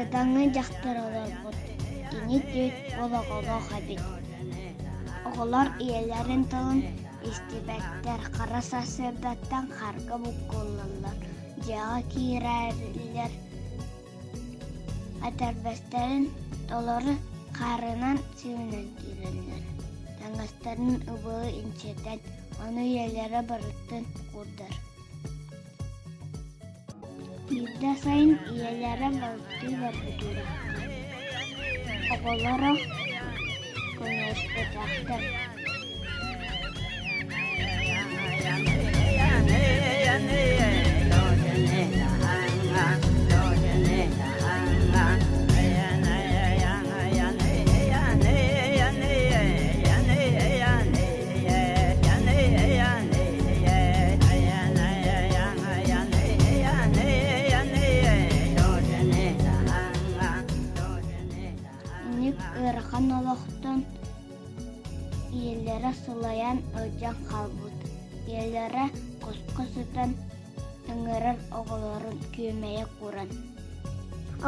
Дьадаҥы дьахтар олорбут, кини түөрт уол оҕолоох эбит. Оҕолор ийэлэрин тылын истибэттэр, хара сарсыардаттан харга буккуллаллар, дьиэҕэ киирэллэр, этэрбэстэрин толору хаарынан сүүнэн киирэллэр, таҥастарын ыбылы инчэтэн, ону ийэлэрэ барытын куурдар. Биирдэ сайын ийэлэрэ балыктыы барбыт үрэххэ. Оҕолоро көмөлөспөтөхтөр. Инник ыарахан олохтон ийэлэрэ сылайан ыалдьан хаалбыт. Ийэлэрэ хоско сытан ыҥырар оҕолорун күөмэйэ кууран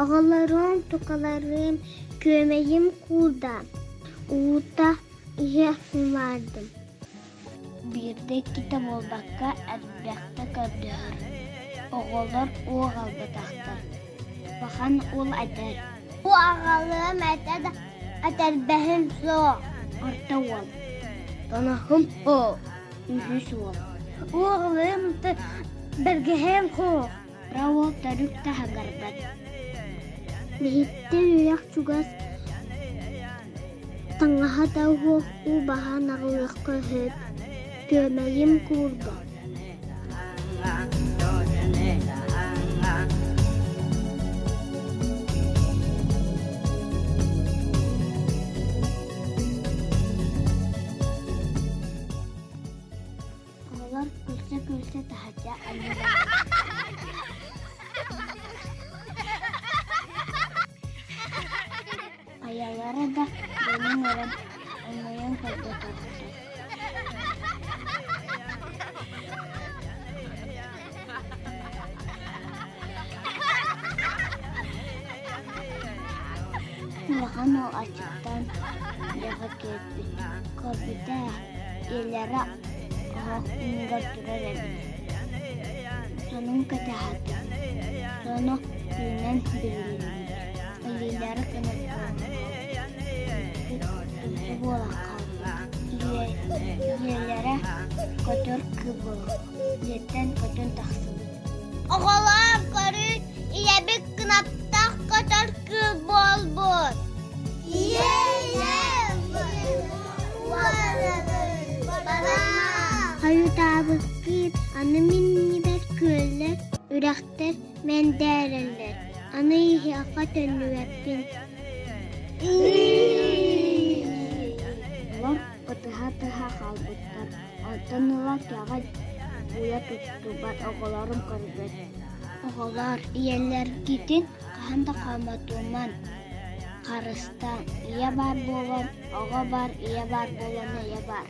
Оҕолорум, тукаларым, күөмэйим куурда, уута иһэ сымаардым Биирдэ-иккитэ буолбакка, элбэхтэ көрдөһөр, оҕолор уу аҕалбатахтар. Улахан уол этэр: Уу аҕалыам этэ да, этэрбэһим суох. Орто уол: Тоноһум суох. Үһүс уол: Уу аҕалыам этэ, бэргэһэм суох. Кыра уол төрүт да хагарбат. Биһиттэн үрэх чугас таҥаһа да суох уу баһан аҕалыахха сөп, күөмэйим куурда. Оҕолор күлсэ-күлсэ таһырдьа анньыллар. Хайалара да дьону ыҥыран өҥөйөн көрбөтөхтөр. Улахан уол аччыктаан дьаҕа киирбит, көрбүтэ ийэлэрэ оһох иннигэр турар эбит. Сонун кэтэһэрбит, соно түүнэн бүрүллүбүт, илиилэрэ кынаттанан хаалбыт, тумсу буолан хаалбыт. Ийэлэрэ көтөр кыбыл, дьиэттэн көтөн тахсыбыт. Оҕолоор, көрүҥ, ийэбит кынаттаах көтөр кыыл буолбут. Хойутаабыккыт, аны миннибэт күөллэр, үрэхтэр мэндээрэллэр, аны иһиэххэ төннүбэппин. Олор ытыһа-ытыһа хаалбыттар, онтон ыла кэҕэ уйа туттубат, оҕолорун көрбөт. Оҕолоор, ийэлэргитин хаһан да хомотумаҥ, харыстааҥ, ийэ баар буолан, оҕо баар, ийэ баар буолан, эйэ баар.